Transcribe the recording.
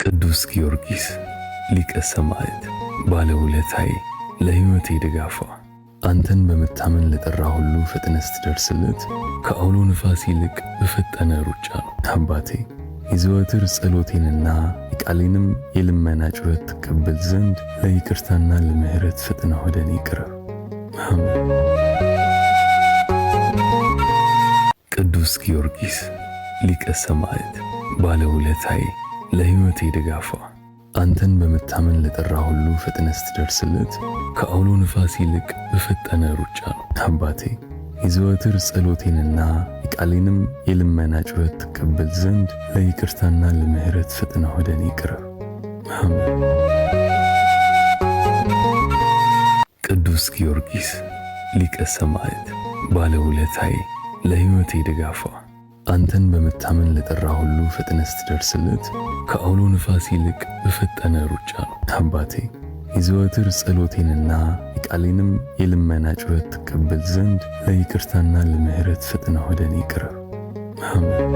ቅዱስ ጊዮርጊስ ሊቀ ሰማዕት ባለውለታዬ፣ ለሕይወቴ ድጋፏ፣ አንተን በመታመን ለጠራ ሁሉ ፈጥነህ ስትደርስለት ከአውሎ ንፋስ ይልቅ በፈጠነ ሩጫ ነው። አባቴ፣ የዘወትር ጸሎቴንና የቃሌንም የልመና ጩኸት ትቀበል ዘንድ ለይቅርታና ለምሕረት ፈጥነህ ወደ እኔ ቅረብ። አሜን። ቅዱስ ጊዮርጊስ ሊቀ ሰማዕት ባለውለታዬ፣ ለሕይወቴ ድጋፏ፣ አንተን በመታመን ለጠራ ሁሉ ፈጥነህ ስትደርስለት ከአውሎ ንፋስ ይልቅ በፈጠነ ሩጫ ነው። አባቴ፣ የዘወትር ጸሎቴንና የቃሌንም የልመና ጩኸት ትቀበል ዘንድ ለይቅርታና ለምሕረት ፈጥነህ ወደ እኔ ቅረብ። አሜን። ቅዱስ ጊዮርጊስ ሊቀ ሰማዕት ባለውለታዬ፣ ለሕይወቴ ድጋፏ፣ አንተን በመታመን ለጠራ ሁሉ ፈጥነህ ስትደርስለት ከአውሎ ንፋስ ይልቅ በፈጠነ ሩጫ ነው። አባቴ፣ የዘወትር ጸሎቴንና የቃሌንም የልመና ጩኸት ትቀበል ዘንድ ለይቅርታና ለምሕረት ፈጥነህ ወደ እኔ ቅረብ። አሜን።